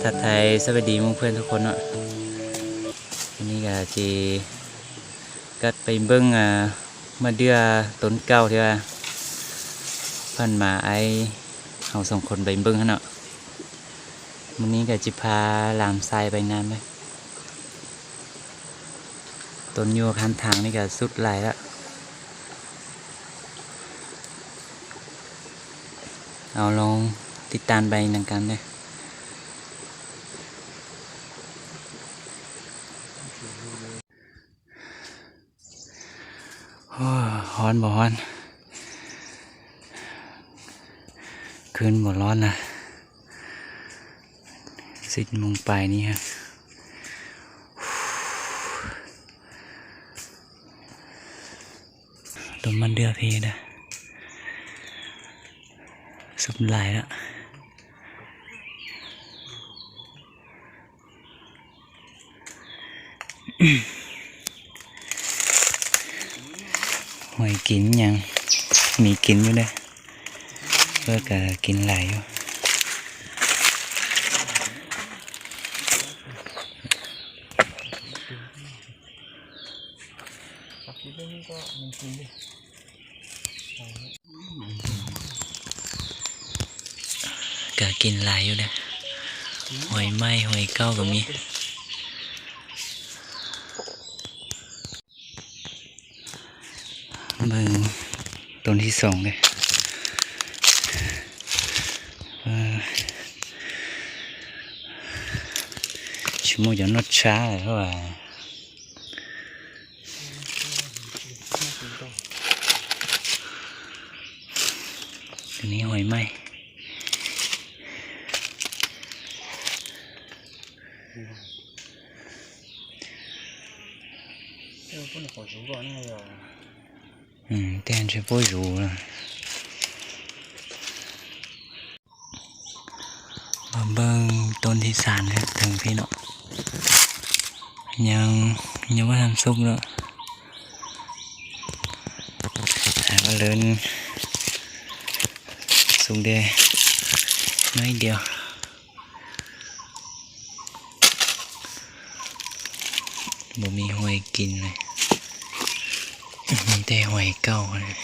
ທັກທາຍສະບາຍດີໝູ່ເພື່ອນທຸກຄົນເນາະ. ວັນນີ້ກໍຊິກັດໄປເບິ່ງ ອ່າ ມະເດື່ອຕົ້ນເກົ່າທີ່ວ່າຜ່ານມາອ້າຍເຮົາສອງຄົນໄປເບິ່ງຫັ້ນເນາະ. ມື້ນີ້ກໍຊິພາຫຼານຊາຍໄປນຳເດ້. ຕົ້ນຢູ່ຂ້າງທາງນີ້ກໍສຸດຫຼາຍລະ. ເອົາ ລອງຕິດຕາມໄປນຳກັນເດີ້. ໂອ້ ຮ້ອນບໍ່ຮ້ອນ? ຄືນບໍ່ຮ້ອນນະ. ສິບໂມງປາຍນີ້ຮະ. ຕົ້ນມັນເດືອເພດາ ສຸກຫຼາຍລະ. ຫອຍກິນຫຍັງ ມີກິນຢູ່ເດ້. ເພິ່ນກະກິນຫຼາຍຢູ່. ກະກິນຫຼາຍຢູ່ເດ້. ຫອຍໄມ້ ຫອຍເກົ້າກໍມີ. ເບິ່ງຕົ້ນທີສອງເດ້. ເອີ ຊິໝົດຢ່າງນອດຊ້າ ເພາະວ່າ ອັນນີ້ຫອຍໄມ້. ອືມ ແຕ່ອັນຊິບໍ່ຢູ່ລະ. ມາເບິ່ງຕົ້ນທີສາມເທິງພີ້ເນາະ. ຍັງ ຍັງບໍ່ທັນສຸກເນາະ. ຫາກວ່າເລີນສຸກແດ່ໜ້ອຍດຽວ. ບໍ່ມີຫອຍກິນເລີຍ ມີແຕ່ຫອຍເກົ່າເລີຍ.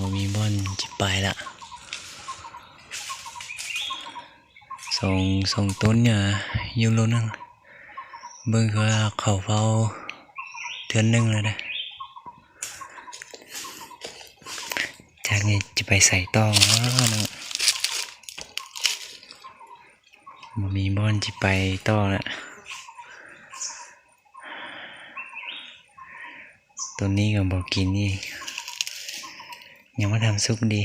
ບໍ່ມີບ່ອນຊິໄປລະ. ສອງ ສອງຕົ້ນຢູ່ ຢູ່ໂລນນັ້ນ ເບິ່ງຄືວ່າເຂົາເຝົ້າເທື່ອໜຶ່ງແລ້ວເດ້. ຈາກນີ້ຈະໄປໃສຕໍ່ເນາະ ບໍ່ມີບ່ອນຊິໄປຕໍ່ລະ. ໂຕນີ້ກໍບໍ່ກິນອີກ ຍັງບໍ່ທັນສຸກດີ.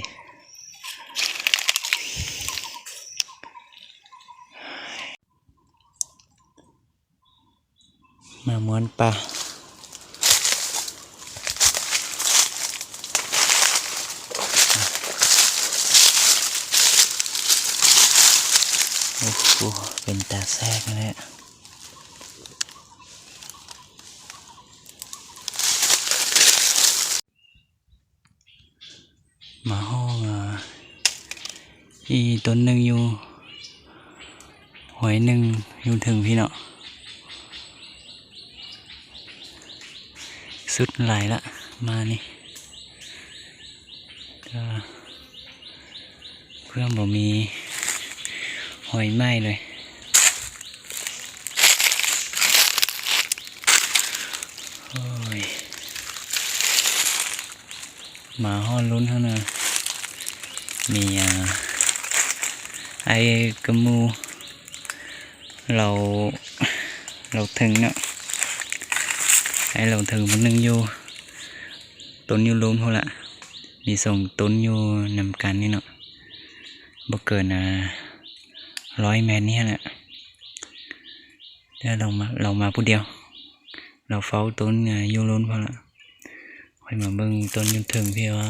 ມາມ່ວນປ່າ. ໂອ້ໂຫ ເປັນຕາແຊກແທ້. ມາຮອດ ອາ ອີ່ຕົ້ນໜຶ່ງຢູ່ ຫອຍໜຶ່ງຢູ່ເທິງພີ້ເນາະ. ສຸດຫຼາຍລະ ມານີ້ ເພື່ອ ເພື່ອບໍ່ມີຫອຍໄມ້ເລີຍ. ໂອ້ຍ ມາຮອດລຸ້ນຫັ້ນນະ ມີ ອາ ອ້າຍກະໝູ່ ລາວ ລາວເທິງເນາະ ອ້າຍລາວເທິງຜູ້ໜຶ່ງຢູ່ ຕົ້ນຢູ່ລຸ່ມພຸ້ນລະ ມີສອງຕົ້ນຢູ່ນຳກັນນີ້ເນາະ ບໍ່ເກີນ ອາ ຮ້ອຍແມັດນີ້ແຫຼະ. ແຕ່ລາວມາ ລາວມາຜູ້ດຽວ ລາວເຝົ້າຕົ້ນ ອາ ຢູ່ລຸ່ມພຸ້ນລະ ຂ້ອຍມາເບິ່ງຕົ້ນຢູ່ເທິງພີ້ວ່າ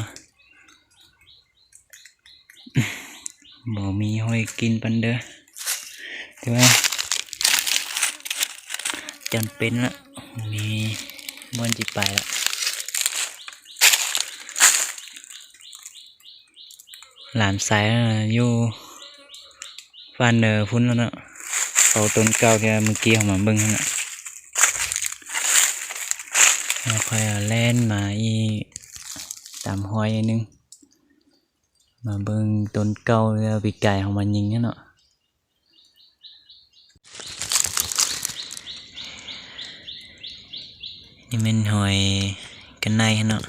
ບໍ່ມີຫອຍກິນປານເດີ ແຕ່ວ່າຈຳເປັນລະ ມີບ່ອນຊິໄປລະ. ຫຼານຊາຍຢູ່ຟາກເໜືອພຸ້ນແລ້ວເນາະ ເຂົາຕົນເກົ່າທີ່ວ່າມື້ກີ້ເຮົາມາເບິ່ງຫັ້ນນະ ແລ້ວຂ້ອຍແລ່ນມາອີກຕາມຮອຍໜຶ່ງ ມາເບິ່ງຕົນເກົ່າ ແລ້ວປີກາຍເຮົາມາຍິງຫັ້ນເນາະ. ນີ້ແມ່ນຫອຍກະໄນເນາະ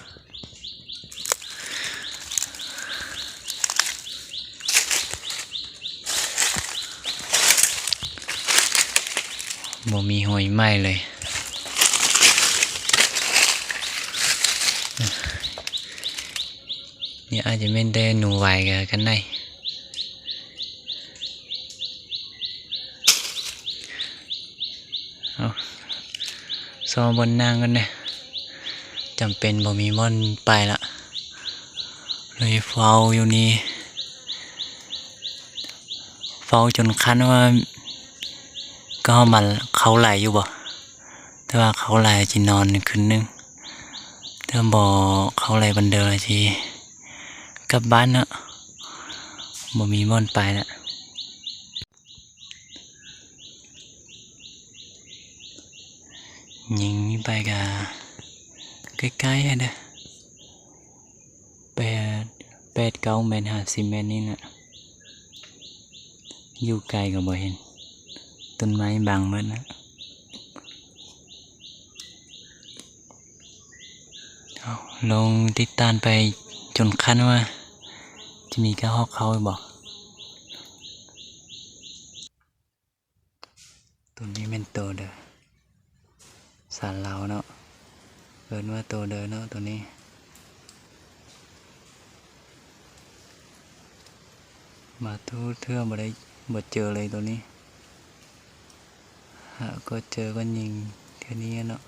ບໍ່ມີຫອຍໃໝ່ເລີຍ. ນີ້ອາດຈະແມ່ນແຕ່ໜູຫວາຍກັບກະໄນ. ເອົາ ຊໍບ່ອນນັ່ງກ່ອນເດີ້ ຈຳເປັນບໍ່ມີບ່ອນໄປລະ ເລີຍເຝົ້າຢູ່ນີ້ ເຝົ້າຈົນຄັນວ່າ ກໍເຮົາມາເຂົ້າຫຼາຍຢູ່ບໍ່? ຖ້າວ່າເຂົ້າຫຼາຍຊິນອນຄືນໜຶ່ງ ຖ້າບໍ່ເຂົ້າຫຼາຍປານໃດຊິກັບບ້ານເນາະ ບໍ່ມີບ່ອນໄປລະ. ຍິງນີ້ໄປກະໃກ້ໆຫັ້ນເດີ້ ແປດ ແປດເກົ້າແມັດ ຫ້າສິບແມັດນີ້ນະ ຢູ່ໄກກໍບໍ່ເຫັນ ຕົ້ນໄມ້ບັງໝົດນະ. ເອົາ ລົງຕິດຕາມໄປຈົນຄັນວ່າ ຈະມີກະຮອກເຂົ້າອີກບໍ່? ໂຕນີ້ແມ່ນໂຕເດີ ສາລາວເນາະ ເອີ້ນວ່າໂຕເດີເນາະໂຕນີ້. ມາທຸກເທື່ອບໍ່ໄດ້ ບໍ່ເຈີເລີຍໂຕນີ້ ຫາກໍເຈີກໍຍິງເທື່ອນີ້ເນາະ.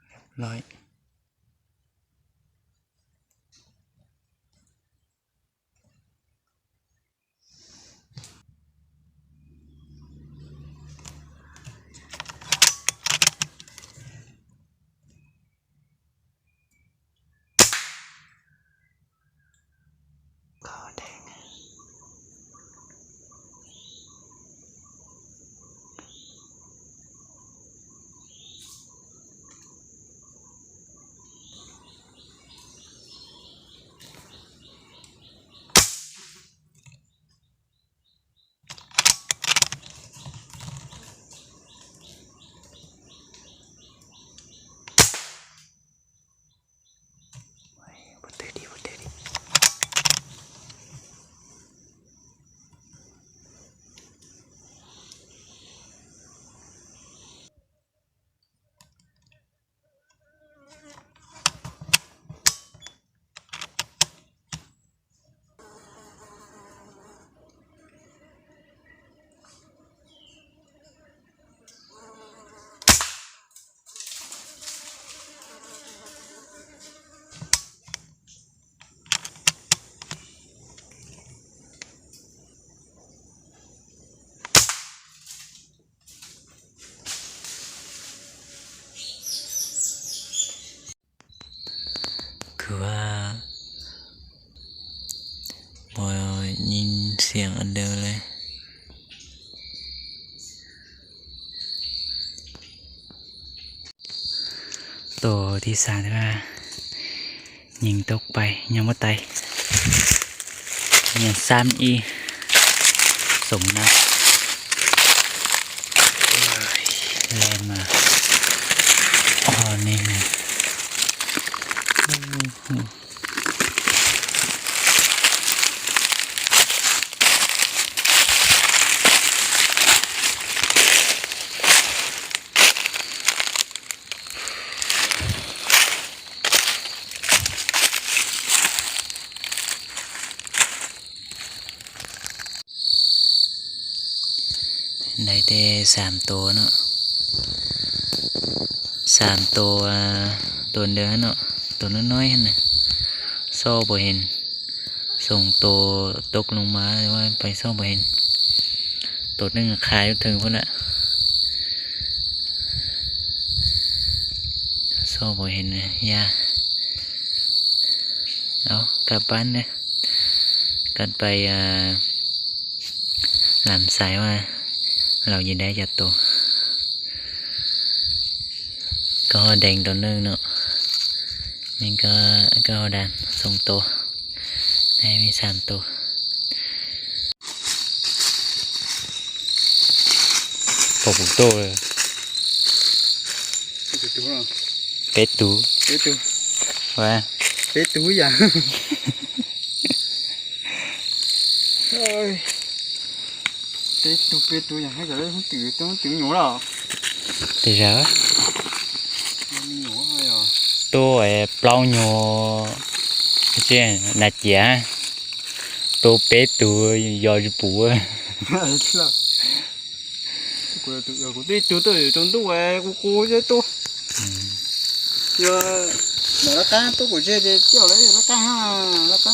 ຮຽບຮ້ອຍ. ຂໍແດງ. ຄືວ່າບໍ່ຍິນສຽງອັນເດີເລີຍ. ໂຕທີສາມທີ່ວ່າຍິງຕົກໄປ ຍັງບໍ່ຕາຍ ຍັງຊ້ຳອີກ ສົມນະ ແລ່ນມາ ອໍ ນີ້. ໄດ້ແຕ່ສາມໂຕເນາະ ສາມໂຕ ອາ ໂຕດຽວຫັ້ນເນາະ ໂຕນ້ອຍໆຫັ້ນນະ ຊໍ່ບໍ່ເຫັນ. ສອງໂຕຕົກລົງມາ ແຕ່ວ່າໄປຊໍ່ບໍ່ເຫັນ. ໂຕໜຶ່ງຄາຢູ່ເທິງພຸ້ນລະ ຊໍ່ບໍ່ເຫັນ ຢ່າ. ເອົາ ກັບບ້ານເດີ້ ກັນໄປ ອາ ລຳຊາຍວ່າລາວຈະໄດ້ຈັກໂຕ. ກະຮອດແດງໂຕໜຶ່ງເນາະ ນີ້ກະ ກະຮອດດານສອງໂຕ ໄດ້ມີສາມໂຕ. ຕົກທຸກໂຕເລີຍ ເປັດຕູ ເປັດຕູ ເປັດຕູ ວ່າ ເປັດຕູຫຍັງ ເອີຍ ເປັດຕູ ເປັດຕູຫຍັງ ໃຫ້ກະໄດ້ ມັນຕື້ ຕ້ອງຕື້ໂຫຍລະ ເປັນຫຍັງ ໂຕໄອ້ເປົ່າໂຫຍ ເຈົ້ານາເຈຍ ໂຕເປັດຕູ ຢໍຢູ່ປູ ເອີ ກູຕີຕູໂຕ ໂຕຕູ້ເອີ ກູກູເຈໂຕ ຍາ ນາລະກາ ໂຕກູເຈເຈ ຈຽວເລີຍ ລະກາ ລະກາ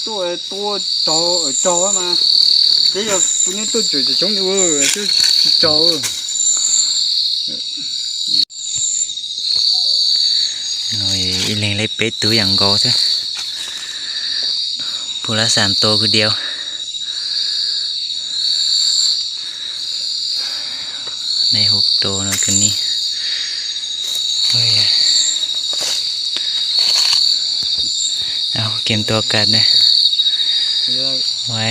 ໂຕເອ ໂຕໂຕ ເອີ ໂຕມາ ເຈຍ ປູນີ້ໂຕໂຈເຈຊົງເອີ ໂຕໂຕ ໂອ້ຍ ອີ່ເລັງໄດ້ເປັດຕູຫຍັງກໍຊະ ຜູ້ລະສາມໂຕຄືດຽວ ໄດ້ຫົກໂຕເນາະຄືນນີ້ ໂອ້ຍ ເອົາ ກຽມຕົວກັນເດີ້ ໄວ້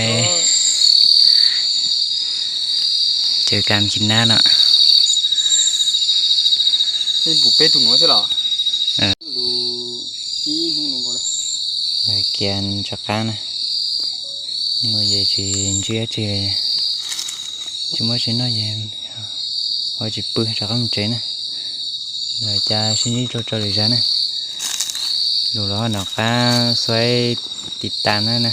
ເຈີກັນຄລິບໜ້າເນາະ ເປັນປູເປັດທຸງຫົວຊິລະ ເອີ ດູ ລາຍກຽນຈັກການນະ ໂນເຢຊິເຈຍເຈ ຈິມວ່າຊິໂນເຢ ວ່າຈິປືຈັກການເຈນະ ລາຍຈາຊິນີ້ໂຈໂຈເລີຍຈານະ ດູລອເນາະ ກາຊ່ວຍຕິດຕາມນະ ນະ